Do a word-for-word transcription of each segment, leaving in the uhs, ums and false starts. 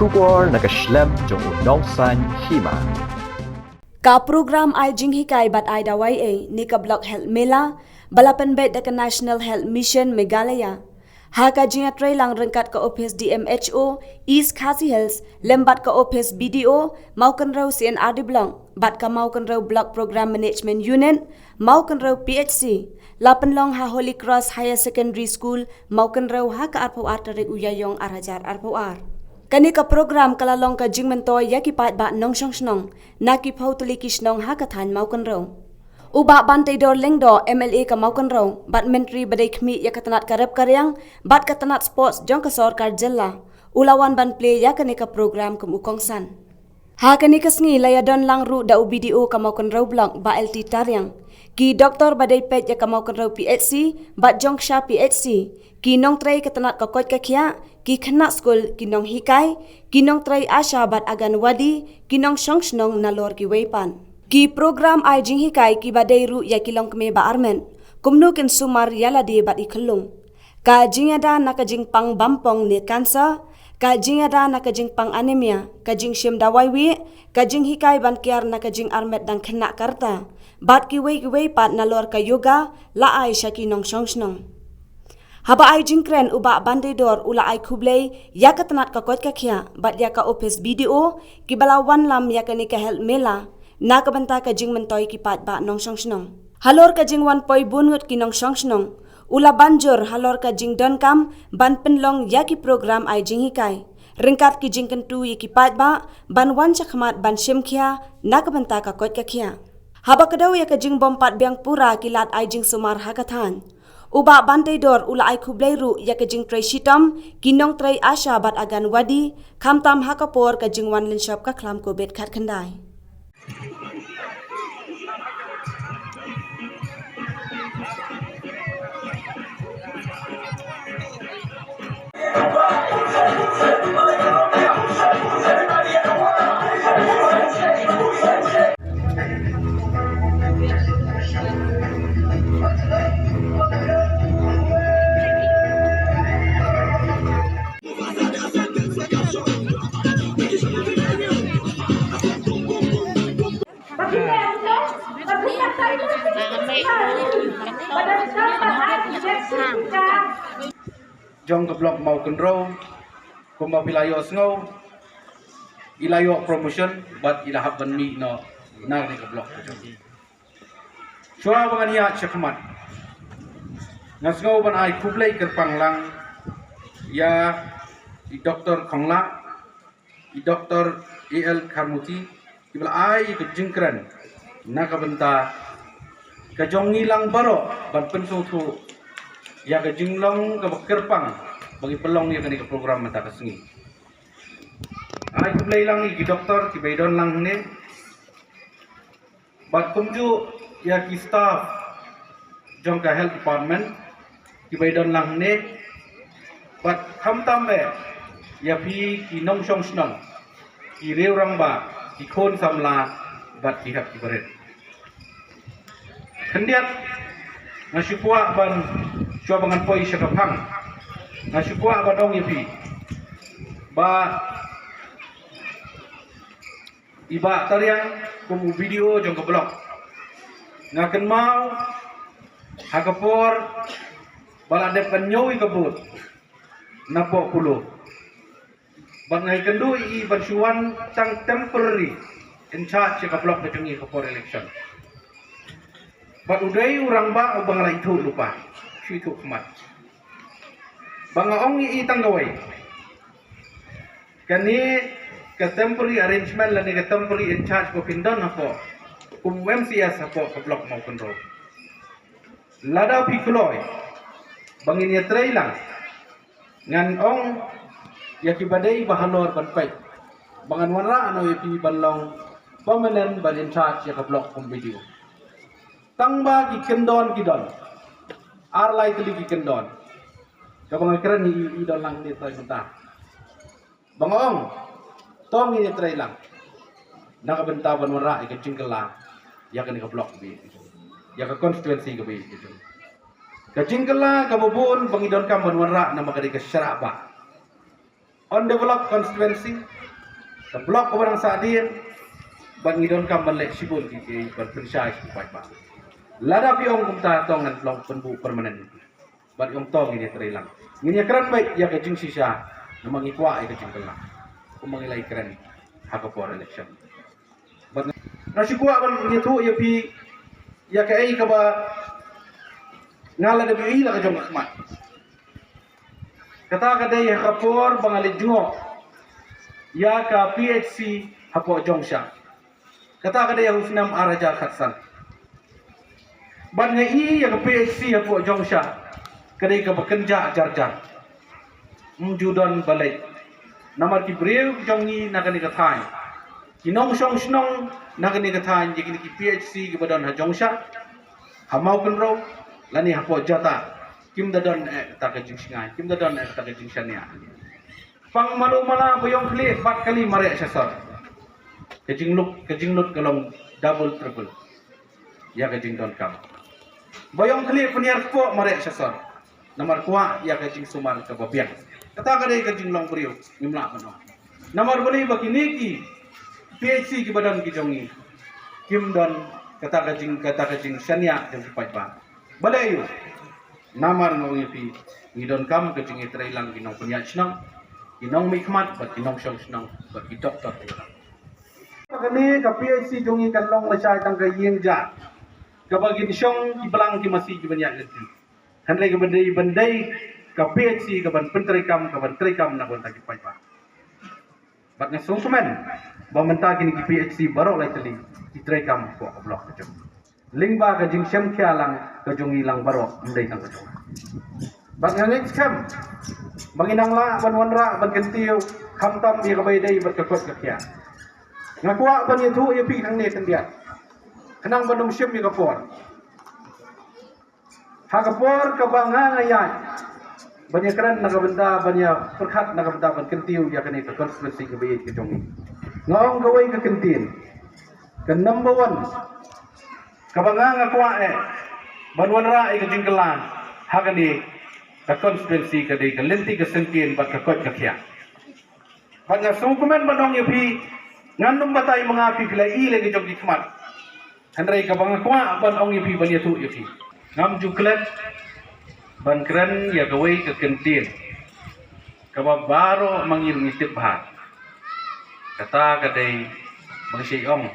Khubor na ka shlem jong u nongsan hima. Ka program ai jinghikai bad ai dawai ei ne ka Block Health Mela ba la pynbeit da ka National Health Mission Meghalaya ha ka jingïatreilang ryngkat ka ophis D M H O East Khasi Hills lem bad ka ophis B D O Mawkynrew C and R D Block bad ka Mawkynrew Block Program Management Unit, Mawkynrew P H C, la pynlong ha Holy Cross Higher Secondary School, Mawkynrew ha ka arphew ar tarik u Ïaïong ar hajar arphew ar. Kane ka program ka la long ka jingmyntoi ïa ki paidbah nongshong shnong na ki phew tylli ki shnong ha ka thaiñ Mawkynrew. U Bah Banteidor Lyngdoh, M L A ka Mawkynrew bad Myntri ba dei khmih ïa ka tnat ka rep ka riang bad ka tnat sports jong ka sorkar jylla, u la wan ban plie ïa kane ka program kum u kongsan. Ha kane ka sngi la ïadon lang ruh da u B D O ka Mawkynrew Block, Bah L T Tariang, ki doktor ba dei peit ïa ka Mawkynrew P H C bad Jongksha P H C, ki nongtrei ka tnat ka koit ka khiah, ki khynnah skul, ki nonghikai, ki nongtrei ASHA bad Anganwadi, ki nongshong shnong nalor kiwei pat. Ki program ai jinghikai kiba dei ruh ïa ki longkmie ba armet, kumno kin sumar ïa lade bad i khyllung. Ka jingïada na ka jingpang bampong ne cancer, ka jingïada na ka jingpang anemia, ka jingshim dawai wieh, ka jinghikai ban kiar na ka jingarmet dang khynnah ka rta bad kiwei kiwei pat nalor ka yoga la ai sha ki nongshong shnong. Haba ai jingkren u Bah Banteidor u la ai khublei ïa ka tnat ka koit ka khiah bad ïa ka ophis B D O kiba la wanlam ïa kane ka Health Mela na ka bynta ka jingmyntoi ki paidbah nongshong shnong. Halor ka jingwan poi bun ngut ki nongshong shnong, u la ban jur halor ka jingdonkam ban pynlong ïa ki program ai jinghikai ryngkat ki jingkyntu ïa ki paidbah ban wan shakhmat ban shim khia na ka bynta ka koit ka khiah. Haba kdew ïa ka jingbym pat biang pura ki lad ai jingsumar ha ka thaiñ, u Bah Banteidor u la ai khublei ruh ïa ka jingtrei shitom ki nongtrei ASHA bad Anganwadi, khamtam ha ka por ka jingwan lynshop ka khlam Covid khatkhyndai. Jong ka block Mawkynrew, kumba phi la ïohsngew, i la ïoh promotion bad i la hap ban mih noh na kane ka block. Shuwa ba ngan ïaid shakhmat, nga sngew ban ai khublei kyrpang lang ïa i Doktor Khonglah, i Doktor A L Kharmuti, kiba la ai ka jingkren na ka bynta ka jong ngi lang baroh ban pynsngewthuh ïa ka jinglong kaba kyrpang ba ngi pynlong ïa kane ka program mynta ka sngi. Ai khublei lang ïa ki doktor kiba ïadon lang hangne. Bad kumjuh ïa ki staff jong ka health department kiba ïadon lang hangne. Bad khamtam eh ïa phi ki nongshong shnong, ki riew rangbah, ki khun samla bad ki hep ki barit. Khyndiat nga shu kwah ban, shuwa ba ngan poi sha ka phang, nga shu kwah ban ong ïa phi ba i Bah Tariang kum u B D O jong ka block, nga kynmaw ha ka por ba la dep ban ñiew ïa ka booth na poh Polo. Bad nga ïakynduh ïa i ban shu wan tang temporary in charge ïa ka block ka jong ngi ha ka por election. Bad u dei u rangbah uba nga la ithuh lypa, shu ithuh khmat. Ba nga ong ïa i tang kawei, kane ka temporary arrangement lane ka temporary in charge ba phin don hapoh kum u M C S hapoh ka block Mawkynrew, lada phi kloi ba ngin ïatrei lang, ngan ong ïa kiba dei ba halor ban peit ba ngan wanrah noh ïa phi ban long permanent ban in charge ïa ka block kum B D O. Tang ba ki kyndon ki don, ar lai tylli ki kyndon, kaba nga kren ïa i, i don lang ne trai mynta. Ba nga ong, to ngin ïatrei lang na ka bynta ban wanrah ïa ka jingkylla ïa kane ka block kaba ïeit, ïa ka constituency kaba ïeit. Ka jingkylla kaba bun ba ngi donkam ban wanrah namar ka dei ka sharabah. Undeveloped constituency, ka block kaba dang sahdien, bad ngi donkam ban leh shibun ki, ki ban pynshai ki paidbah. Lada phi ong kumta, to ngan long pynbuh permanent. Bad ong to ngin ïa trei lang. Ngin ïa kren beit ïa ka jingshisha, namar ngi kwah ïa ka jingkylla. Kumba ngi la ïa kren ha ka por election. Bad nga shu kwah ban ïathuh ïa phi ïa kaei kaba nga la dep ïohi la ka jong ka khmat. Kata ka dei ha ka por ba nga leit jngoh ïa ka P H C hapoh Jongshah. Kata ka dei ha u snem ar hajar khatsan. Bad nga i ïa ka P H C hapoh Jongshah ka dei kaba kynjah jar jar. Ym ju don ba leit. Namar ki briew jong ngi na kane ka thaiñ, ki nongshong shnong na kane ka thaiñ, ïa kine ki P H C kiba don ha Jongshah, ha Mawkynrew, lane hapoh Jatah, kim da don eh kata ka jingsngaid, kim da don eh kata ka jingshaniah. Pang malu mala ba ïong khlieh bad kali mareh sha sor. Ka jingluk, ka jinglut ka long double triple ïa ka jingdonkam. Ba ïong khlieh pynïar kpoh mareh sha sor. Namar kwah ïa ka jingsumar kaba biang. Kata ka dei ka jinglong briew, ngim lah ban ong. Namar balei? Ba kine ki P H C kiba don ki jong ngi, kim don kata ka jing, kata ka jingshaniah jong ki paidbah. Balei? Namar nga ong ïa phi, ngi donkam ka jingïatreilang ki nongpynïaid shnong, ki nongmihkhmat, bad ki nongshong shnong, bad ki doktor. Kane ka P H C jong ngi kan long lashai tang ka ïing ja kaba kin shong ki blang ki masi kiban ïaid lynti. Hynrei kaba dei ban dei ka P H C kaban pyntreikam, kaban treikam na ka bynta ki paidbah. Bad nga sngewkmen ba mynta kine ki P H C baroh lai tylli ki treikam hapoh ka block ka jong. Lyngba ka jingshem khia lang ka jong ngi lang baroh, ym dei tang ka jong. Bad nga ngeit skhem ba ngin nang lah ban wanrah ban kyntiew khamtam ïa kaba ïadei bad ka koit ka khiah. Nga kwah ban ïathuh ïa phi hangne khyndiat, khnang ban ym shim ïa ka por. Ha ka por kaba nga nga ïaid ban ïakren na ka bynta, ban ïapyrkhat na ka bynta ban kyntiew ïa kane ka constituency kaba ïeit ka jong ngi, nga ong kawei ka kyntien. Ka number one kaba nga nga kwah eh ban wanrah ïa ka jingkylla ha kane ka constituency ka dei ka lynti ka syngkien bad ka koit ka khiah. Bad nga sngewkmen ban ong ïa phi, ngan ym batai ma nga, phi phi la i lei ka jong ki khmat. Hynrei kaba nga kwah ban ong ïa phi, ban ïathuh ïa phi, ngam ju klet ban kren ïa kawei ka kyntien kaba baroh ma ngi ruh ngi tip bha. Kata ka dei ba ngi shait ong,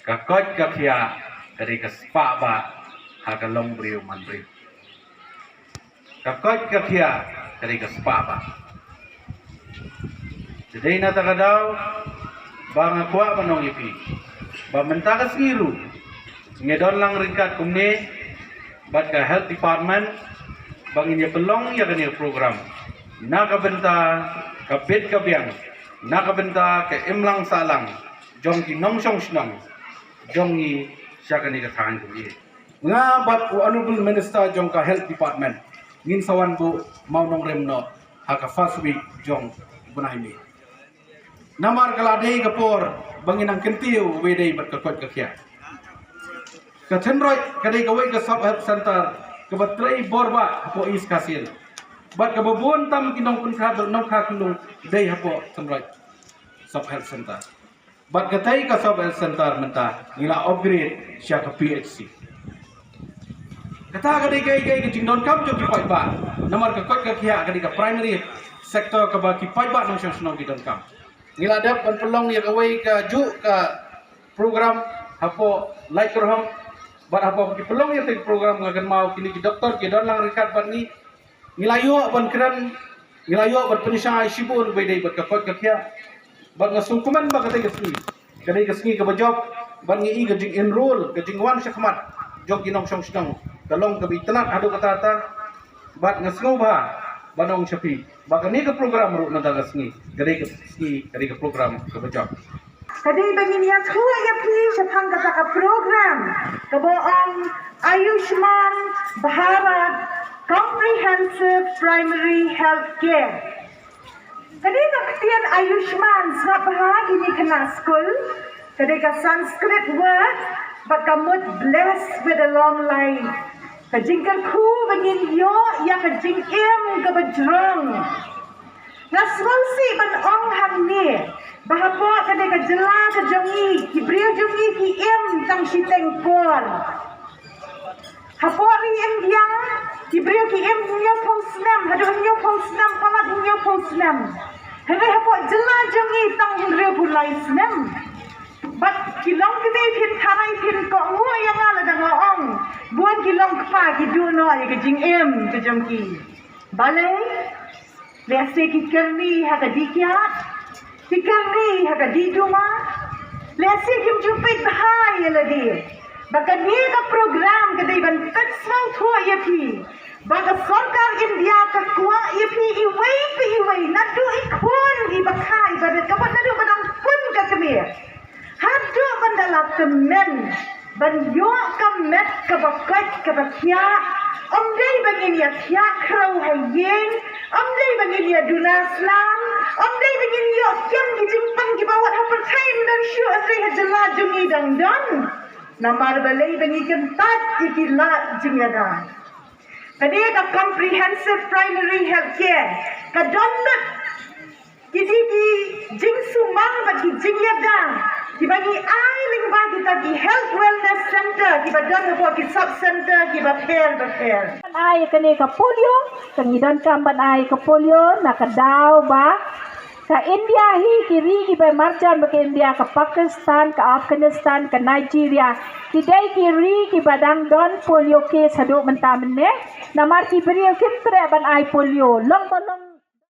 ka koit ka khiah ka dei ka spah bah ha ka long briew man briew. Ka koit ka khiah ka dei ka spah bah. Te dei na kata ka daw ba nga kwah ban ong ïa phi ba mynta ka sngi ruh ngi don lang ryngkat kumne bad ka health department ba ngin ïa pynlong ïa kane ka program na ka bynta ka bit ka biang, na ka bynta ka imlang sahlang jong ki nongshong shnong jong ngi sha kane ka thaiñ kumne. Nga bad u Honorable Minister jong ka Health Department ngin sa wan buh mawnongrim noh ha ka first week jong u bnai May. Namar ka la dei ka por ba ngin nang kyntiew kaba ïadei bad ka koit ka khiah. Ka Thynroit ka dei kawei ka Sub Health Centre kaba trei bor bah hapoh East Khasi Hills. Bad kaba bun tam ki nongpynkhadduh nongkha khunlung dei hapoh Thynroit Sub Health Centre. Bad katei ka Sub Health Centre mynta ngi la upgrade sha ka P H C. Kata ka dei ka, ka, ka jingdonkam jong ki paidbah. Namar ka koit ka khiah ka dei ka primary sector kaba ki paidbah nongshong shnong ki donkam. Ngi la dep ban pynlong ïa kawei ka juh ka program hapoh Laitkyrhong. Bad hapoh ki pynlong ïa ka program, nga kynmaw kine ki doktor ki don lang ryngkat bad ngi. Ngi la ïoh ban kren, ngi la ïoh ban pynshai shibun kaba ïadei bad ka koit ka khiah. Bad nga sngewkmen ba katei ka sngi ka dei ka sngi kaba jop bad ngi i ka jing-enroll, ka jingwan shakhmat jong ki nongshong shnong ka long kaba itynnad haduh katta katta. Bad nga sngewbha ban ong sha phi ba kane ka program ruh na kata ka sngi ka dei ka sngi, ka dei ka program kaba jop. Ka dei ba ngin ïathuh ïa phi shaphang kata ka program kaba ong Ayushman Bharat Comprehensive Primary Health Care. Ka dei ka ktien Ayushman, sngap bha kine ki khynnah skul. Ka dei ka Sanskrit word bad ka mut blessed with a long life. Ka jingkyrkhu ba ngin ïoh ïa ka jingim kaba jrong. Nga sngewsih ban ong hangne ba hapoh kane ka jylla ka jong ngi, ki briew jong ngi ki im tang shiteng por. Hapoh ri India ki briew ki im hynñiewphew snem, haduh hynñiewphew snem, palat hynñiewphew snem. Hynrei hapoh jylla jong ngi tang hynriewphew lai snem. Bad ki long kmie phin tharai phin kohnguh ïa nga lada nga ong, bun ki long kpa ki duh noh ïa ka jingim ka jong ki. Balei? Lehse ki kyrni ha ka dih kiad, ki kyrni ha ka dih duma. Lehse kim ju peit bha ïa lade ba kane ka program ka dei ban pynsngewthuh ïa phi ba ka sorkar India ka kwah ïa phi iwei pa iwei, naduh i khun, i bakha, i barit, ka bad naduh ba dang pun ka kmie, haduh ban da la tymmen ban ïoh ka met kaba koit kaba khiah. Ym dei ba ngin ïa thiah khrew ha ïing, ym dei ba ngin ïa duna slam, ym dei ba ngin ïoh kem ki jingpang kiba wat ha pyrthei ym don shuh, hynrei ha jylla jong ngi dang don. Namar balei? Ba ngi kyntait ïa ki lad jingïada. Kane ka Comprehensive Primary Health Care ka don lut ki dei ki jingsumar bad ki jingïada kiba ngi ai lyngba kita ki Health Wellness Center kiba don hapoh ki sub center kiba pher bapher. Ban ai kane ka polio, ka ngi donkam ban ai ka polio na ka daw ba ka India hi, ki ri kiba marjan bad ka India, ka Pakistan, ka Afghanistan, ka Nigeria, ki dei ki ri kiba dang don polio case haduh mynta mynne. Namar ki briew kim treh ban ai polio. Long ba long